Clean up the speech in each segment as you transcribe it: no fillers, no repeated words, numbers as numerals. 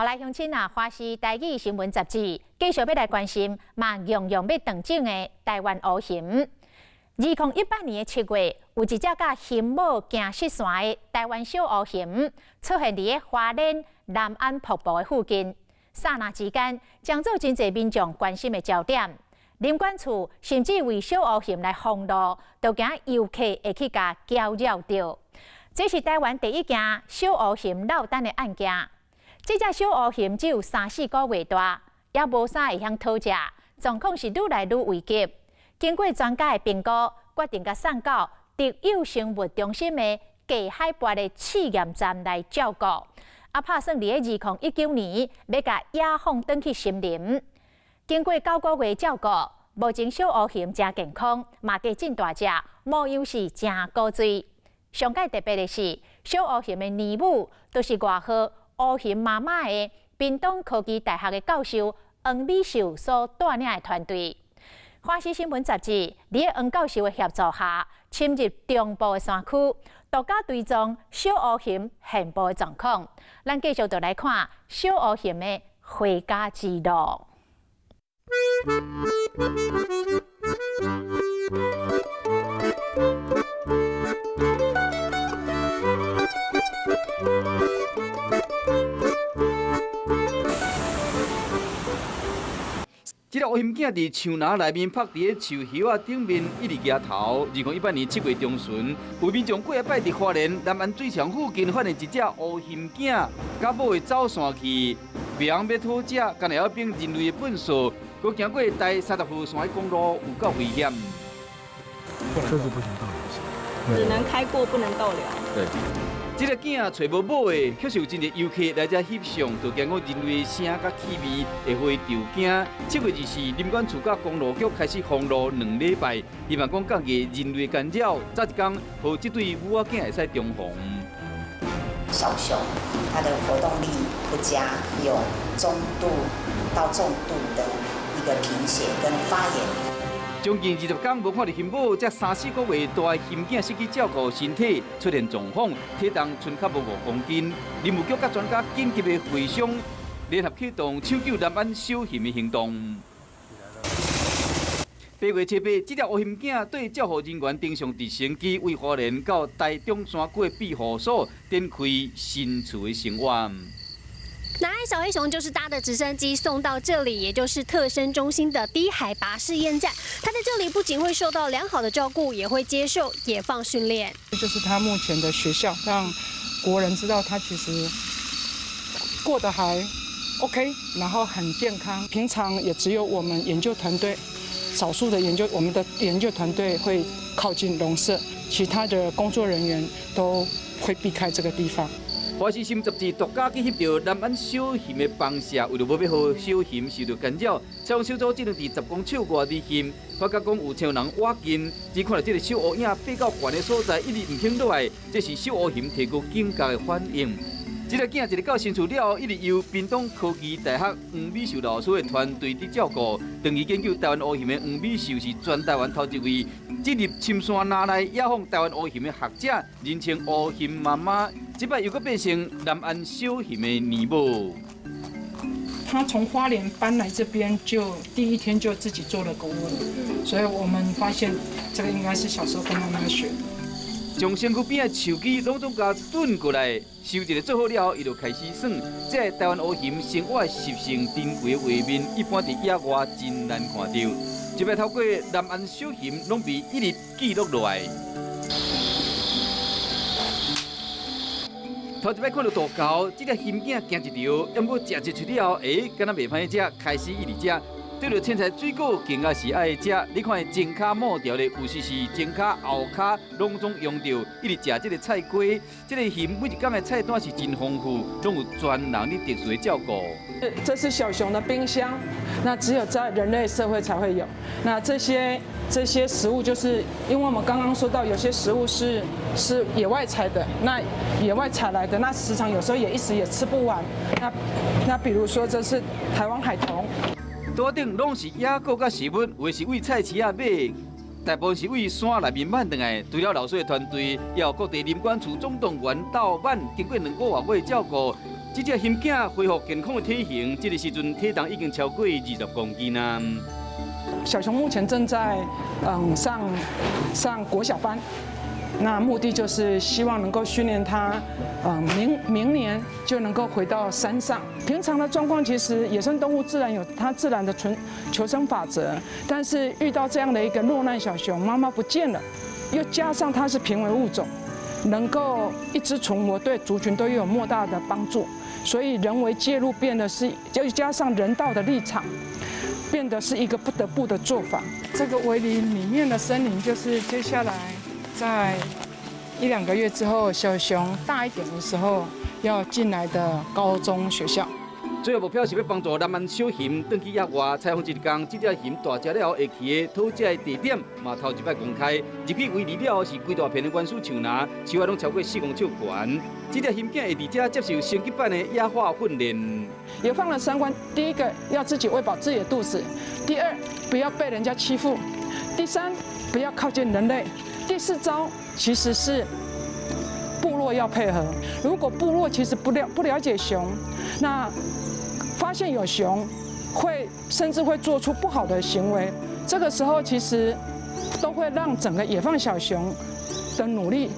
好來，鄉親啊，華視台語新聞雜誌繼續欲來關心，嘛樣樣欲斷種的台灣烏熊。2018年的7月，有一隻佮熊母驚失散的台灣小烏熊出現佇咧花蓮南安瀑布的附近，剎那之間，將做真濟民眾關心的焦點。林管處甚至為小烏熊來封路，都驚遊客會去共攪擾著。這是台灣第一件小烏熊落單的案件。這隻小烏熊只有三四個月大，也無啥會曉討食，狀況是愈來愈危急。經過專家的評估，決定共送到特有生物中心的低海拔的試驗站來照顧。啊，拍算佇咧2019年欲共野放轉去森林。經過9個月照顧，目前小烏熊誠健康，嘛加進大隻，模樣是誠古錐。上蓋特別的是，小烏熊的乳母，就是外號烏熊媽媽的屏東科技大學的教授黃美秀所帶領的團隊。華視新聞雜誌佇黃教授的協助下，深入中部的山區，獨家追蹤小烏熊現步的狀況。咱繼續就來看小烏熊的回家之路。這個烏熊囝佇樹林內面曝佇咧樹葉仔頂面，一直額頭。2018年7月中旬，有民眾過禮拜佇花蓮南安水墻附近發現一隻烏熊囝，佮母的走散去，袂曉欲討食，干焦會曉反人類的糞掃，閣經過台30號線的公路，有夠危險。車子不行逗留，只能開過，不能逗留。對。這個囝揣無母的，卻是有真濟遊客來遮翕相，就驚講人類的聲佮氣味會非常驚。7月24，林管處佮公路局開始封路2禮拜，希望講降低人類干擾，早一工予這對母仔囝會使重逢。小熊，它的活動力不佳，有中度到重度的一個貧血跟發炎。將近20天無看著熊母，這三四個月大的熊囝失去照顧，身體出現狀況，體重賰較無5公斤。林務局佮專家緊急的會商，聯合啟動搶救南安小熊的行動。8月7日，這隻烏熊囝對照護人員登上直升機，為花蓮到台中山區的庇護所展開新厝的生活。南安小黑熊就是搭的直升機送到這裡，也就是特生中心的低海拔試驗站。它在這裡不僅會受到良好的照顧，也會接受野放訓練。這就是他目前的學校，讓國人知道他其實過得還 OK，然後很健康。平常也只有我們研究團隊，少數的研究，我們的研究團隊會靠近籠舍，其他的工作人員都會避開這個地方。華視新聞雜誌獨家去翕著南安小熊的房舍，為著無欲予小熊受著干擾，採訪小組只能佇10公尺外離近，發覺講有像人倚近，只看著這个小烏影爬到懸的所在，一直毋肯落來，這是小烏熊提高警覺的反應。這个囝一直到新厝了後，一直由屏東科技大學黃美秀老師的團隊佇照顧。長期研究台灣烏熊的黃美秀是全台灣頭一位進入深山林內野放台灣烏熊的學者，人稱烏熊媽媽。這擺又閣變成南安小熊的乳母。他從花蓮搬來這邊，就第一天就自己做了個窩，所以我們發現這個應該是小時候跟媽媽學的。將身軀邊的樹枝攏總共轉過來，收一个做好了後，伊就開始耍。這个台灣烏熊生活習性珍貴的畫面，一般佇野外真難看著。這擺透過南安小熊，攏被一直記錄落來。頭一擺看著大猴，這隻熊囝驚一跳，毋過食一喙了後，欸，敢若袂歹食，開始一直食。對著凊彩水果，更加是愛食。你看伊前跤抹掉的，有時是前跤後跤攏總用著，一直食這个菜瓜。這个熊每一工的菜單是真豐富，攏有專人佇特殊的照顧。這是小熊的冰箱，那只有在人類社會才會有。那這些食物，就是因為我們剛剛說到，有些食物是野外採的，那野外採來的，那時常有時候也一時也吃不完。那比如說，這是台灣海桐。桌頂攏是野果佮食物，有的是為菜市仔買，大部分是為山內面挽轉來。除了老師的團隊，也有各地林管處總動員鬥挽，經過2個外月的照顧，這隻熊囝恢復健康的體型，這個時陣體重已經超過20公斤啦。小熊目前正在上國小班，那目的就是希望能夠訓練它，明年就能夠回到山上。平常的狀況其實野生動物自然有它自然的求生法則，但是遇到這樣的一個落難小熊，媽媽不見了，又加上它是瀕危物種，能夠一直存活，對族群都有莫大的幫助。所以人為介入變得是，又加上人道的立場，變得是一個不得不的做法。這個圍籬裡面的森林，就是接下來在1、2個月之後，小熊大一點的時候要進來的高中學校。主要目標是欲幫助南安小熊轉去野外採訪一工，這隻熊大隻了後會去的討食的地點嘛，頭一擺公開。入去圍籬了後是規大片的原始樹林，樹仔攏超過4公尺懸。這隻熊囝會佇遮接受升級版的野化訓練。也放了3關：第一個要自己餵飽自己的肚子；第二，不要被人家欺負；第三，不要靠近人類；第四招其實是部落要配合。如果部落其實不了解熊，那發現有熊，會甚至會做出不好的行為。這個時候其實都會讓整個野放小熊的努力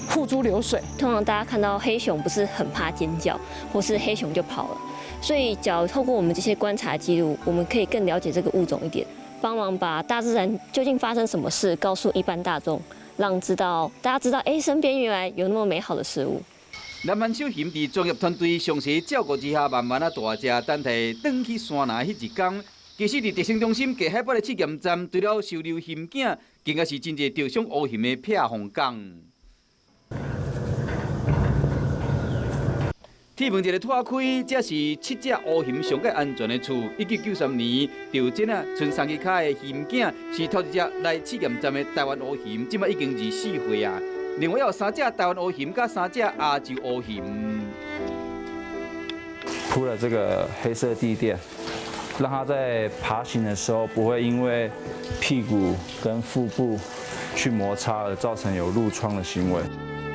付諸流水。通常大家看到黑熊不是很怕尖叫，或是黑熊就跑了。所以，只要透過我們這些觀察記錄，我們可以更了解這個物種一點，幫忙把大自然究竟發生什麼事告訴一般大眾，讓大家知道，身邊原來有那麼美好的事物。南安小熊佇專業團隊詳細照顧之下，慢慢仔大隻，等待轉去山林彼一天。其實，佇特生中心低海拔的試驗站，除了收留熊囝，更加是真濟著傷烏熊的避風港。鐵門一个拖開，這是7隻烏熊上蓋安全的厝。1993年，著這啊，賰三支跤的熊囝是頭一隻來試驗站的台灣烏熊，這擺已經24歲啊。另外有3隻台灣烏熊，佮3隻亞洲烏熊。鋪了這個黑色地墊，讓它在爬行的時候不會因為屁股跟腹部去摩擦而造成有褥瘡的行為。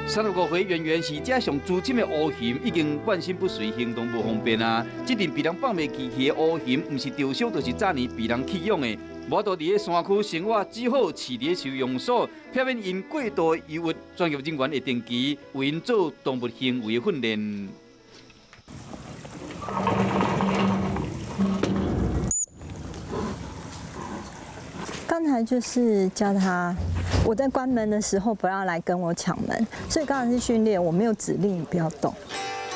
35歲圓圓是這上資深的烏熊，已經半身不遂，行動不方便啊。這陣被人放袂記去的烏熊，毋是著傷，就是早年被人棄養的。無法度佇咧山區生活，只好飼佇咧收容所，避免𪜶過度憂鬱。專業人員會定期為𪜶做動物行為訓練。剛才就是教他，我在關門的時候不要來跟我搶門，所以剛才是訓練，我沒有指令，你不要動。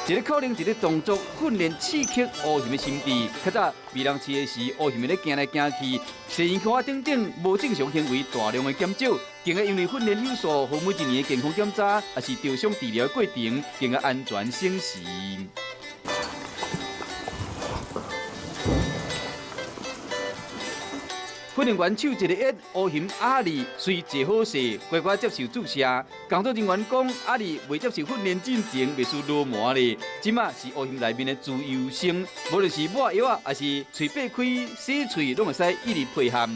一个口令，一个動作，訓練刺激烏熊的心智。較早被人飼的時，烏熊咧行來行去，洗身軀等等無正常行為大量的減少，更加因為訓練有素，和每一年的健康檢查，也是著傷治療的過程，更加安全省時。訓練員手一个一，烏熊阿里隨坐好勢，乖乖接受注射。工作人員講，阿里未接受訓練進前，袂輸騾麻咧。這馬是烏熊內面的自由生，無論是抹藥仔，抑是喙擘開、洗喙，攏會使一直配合。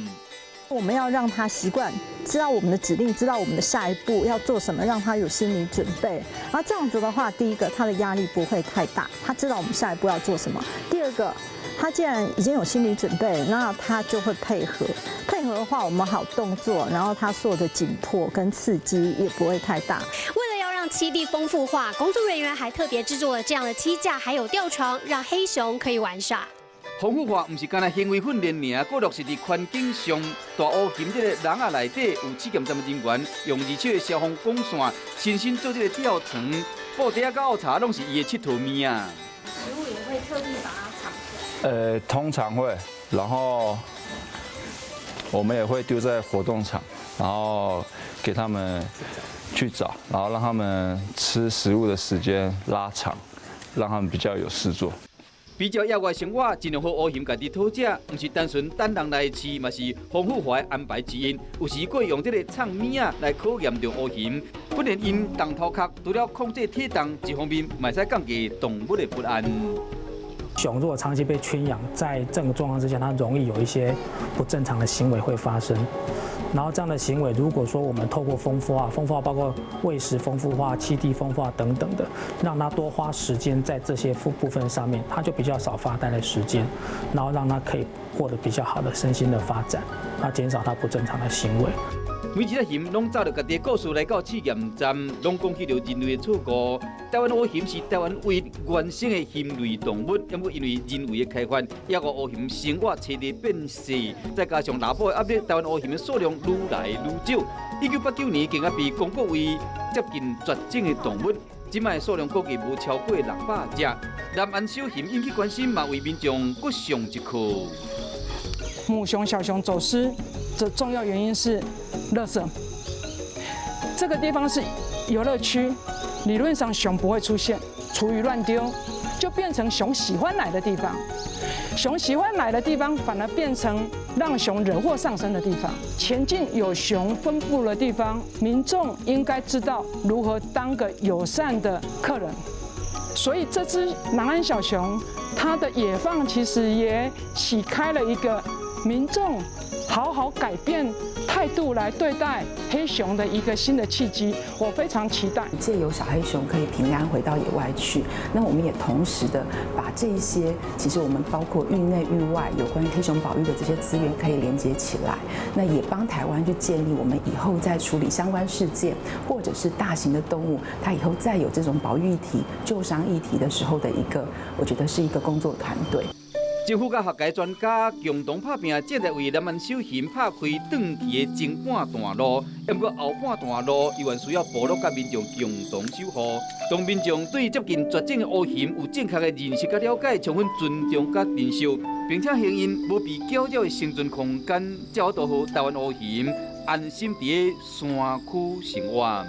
我們要讓他習慣，知道我們的指令，知道我們的下一步要做什麼，讓他有心理準備。而這樣子的話，第一個，他的壓力不會太大，他知道我們下一步要做什麼。第二個，他既然已經有心理準備，那他就會配合。配合的話，我們好動作，然後他受的緊迫跟刺激也不會太大。為了要讓棲地豐富化，工作人員還特別製作了這樣的棲架，還有吊床，讓黑熊可以玩耍。豐富化毋是干焦行為訓練爾，閣落實佇環境上。大烏熊這个籠仔內底有試驗站的人員，用二手的消防管線，親身做這个吊床，布袋仔佮烏柴攏是伊的𨑨迌物仔。食物也會特地把它藏起來。通常會，然後我們也會丟在活動場，然後給他們去找，然後讓他們吃食物的時間拉長，讓他們比較有事做。比較野外生活，盡量予烏熊家己討食，毋是單純等人來飼，嘛是豐富化的安排之一。有時閣用這个藏物仔來考驗著烏熊，訓練𪜶動頭殼，除了控制體重，一方面嘛會使降低動物的不安。訓熊如果長期被圈養，在這個狀況之下，它容易有一些不正常的行為會發生。然後這樣的行為，如果說我們透過豐富化、豐富化包括餵食豐富化、棲地豐富化等等的，讓它多花時間在這些部分上面，它就比較少發呆的時間，然後讓它可以獲得比較好的身心的發展，那減少它不正常的行為。每一隻熊攏走著家己的故事來到試驗站，攏講起著人類的錯誤。台灣烏熊是台灣唯一原生的熊類動物，不過因為人為的開發，抑予烏熊生活棲地變細，再加上獵捕的壓力，台灣烏熊的數量愈來愈少。1989年，更加被公告為接近絕種的動物，這擺數量估計無超過600隻。南安小熊引起關心，嘛為民眾閣上一課。母熊、小熊走失的重要原因是垃圾。這個地方是遊樂區，理論上熊不會出現，廚餘亂丟，就變成熊喜歡來的地方。熊喜歡來的地方，反而變成讓熊惹禍上身的地方。前進有熊分布的地方，民眾應該知道如何當個友善的客人。所以這隻南安小熊，它的野放其實也啟開了一個民眾好好改變態度來對待黑熊的一個新的契機，我非常期待。借由小黑熊可以平安回到野外去，那我們也同時的把這些其實我們包括域內域外有關於黑熊保育的這些資源可以連接起來，那也幫台灣去建立我們以後在處理相關事件或者是大型的動物，它以後再有這種保育議題、救傷議題的時候的一個，我覺得是一個工作團隊。政府佮學界專家共同拍拚，正在為南安小熊拍開轉去的前半段路。不過後半段路猶原需要部落佮民眾共同守護。當民眾對接近絕種的烏熊有正確的認識佮了解，充分尊重佮珍惜，並且還𪜶無被攪擾的生存空間，才有法度予台灣烏熊安心佇咧山區生活。